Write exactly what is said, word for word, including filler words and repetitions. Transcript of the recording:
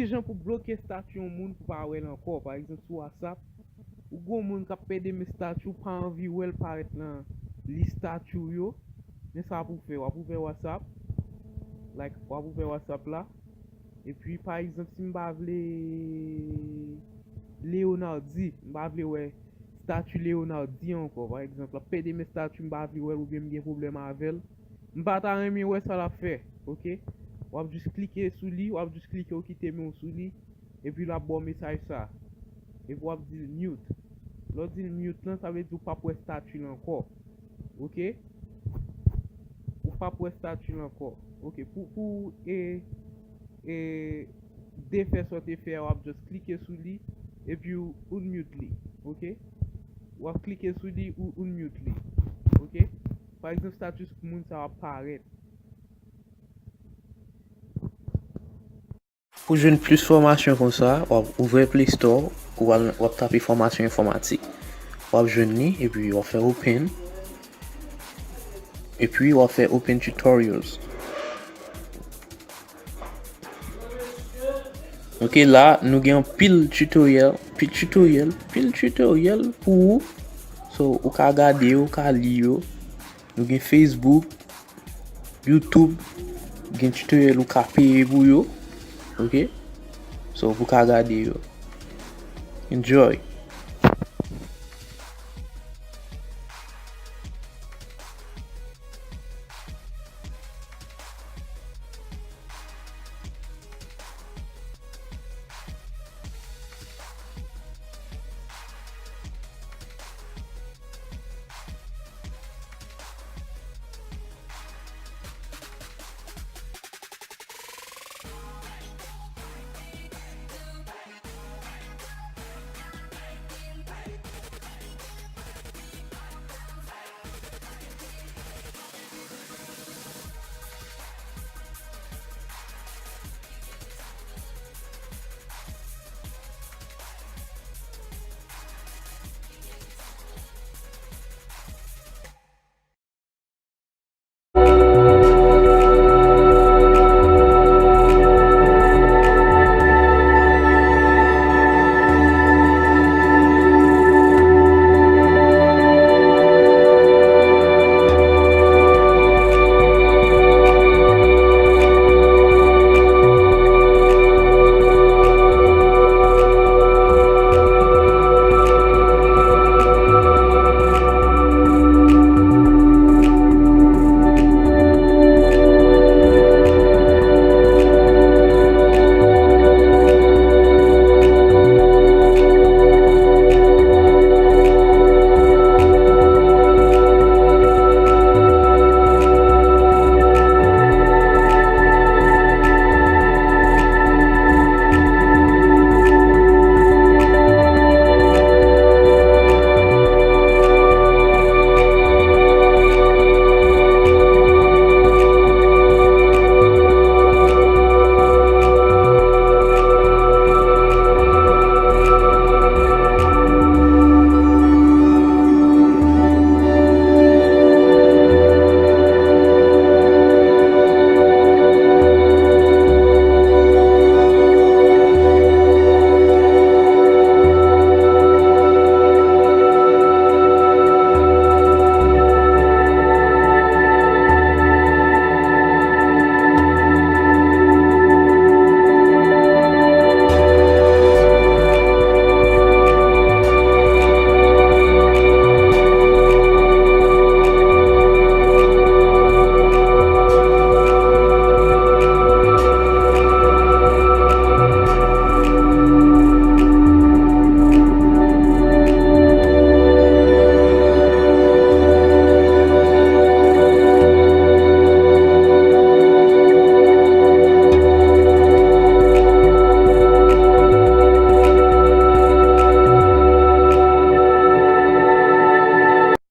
Jan pou bloke estati yon moun pou pa wè l ankò. Pa egzanp, sou WhatsApp, ou gon moun k ap pede men estati w, pa anvi wè l parèt nan lis estati w yo. Men sa pou fè, w ap ouvè WhatsApp. Like, w ap ouvè WhatsApp la. Epi, pa egzanp, si m pa vle Leonardi, m pa vle wè estati Leonardi ankò, pa egzanp, l ap pede men estati m pa vle wè l oubyen m gen pwoblèm avè l, m pa ta renmen wè sa l ap fè, oke? W ap jis klike sou li, w ap jis klike ou kite men w sou li, epi l ap ba w mesaj sa. Epi w ap di l mute. Lè w di l mute lan, sa vle di ou p ap wè estati l ankò, oke? Ou p ap wè estati l ankò, oke? Pou, pou, e, e, defè sa w te fè a, w ap just klike sou li, epi ou unmute li, oke? W ap klike sou li, ou unmute li, oke? Pa egzanp, status moun sa a ap parèt. Pou jwenn plis fòmasyon konsa, w ap ouvè Play Store, ou al, w ap tape fòmasyon enfòmatik. W ap jwenn li, epi w ap fè open. Epi w ap fè open tutorials. Ok, la, nou gen anpil tutorial, pil tutorial, pil tutorial pou ou. So, ou ka gade yo, ou ka li yo. Nou gen Facebook, YouTube, gen tutorial ou ka peye pou yo. Ok? So, ou ka gade yo. Enjoy!